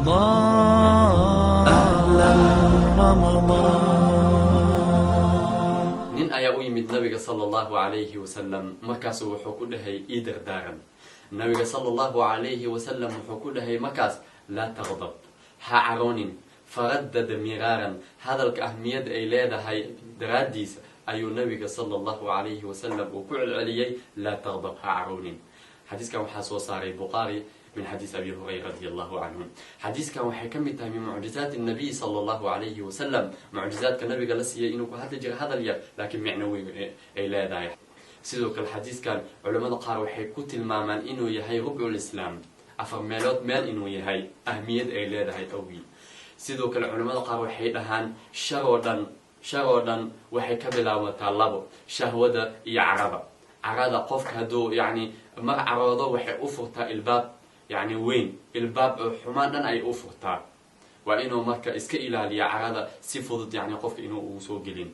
رمضان، أهلا رمضان. Nin ayaa u yimid Nabiga sala Allahu calayhi wasalam. Markaasu wuxuu ku dhahay: "Ii dardaaran." Nabiga sala Allahu calayhi wasalam wuxuu ku dhahay markaas: "Laa taqdab, ha caroonin." Faradada miraaran. Hadalka ahmiyadda ay leedahay daraaddiisa ayuu Nabiga sala Allahu calayhi wasalam uu ku celceliyey: "Laa taqdab, ha caroonin." Xadiiskan waxaa soo saaray Bukhaari min xadiis Abi Hurayra radi Allahu canhu. Xadiiskan waxay ka mid tahay min mucjizaati Nabiy sala Allahu calayhi wasalam, mucjizaadka Nabiga la siiyey inuu ku hadli jira hadal yar laakiin micno weyn ay leedahay. Sidoo kale xadiiskan culamada qaar waxay ku tilmaamaan inuu yahay rubcul Islaam, afar meelood meel inuu yahay, ahmiyad ay leedahay awgii. Sidoo kale culamada qaar waxay dhahaan shar oo dhan waxay ka bilaabataa labo: shahwada iyo carada. Carada qofka hadduu yacni mar caroodo, waxay u furtaa ilbaab yacni weyn, ilbaab oo xumaan dhan ay u furtaa. Waa inuu marka iska ilaaliya carada, si fudud yacni qofka inuu ugu soo gelin.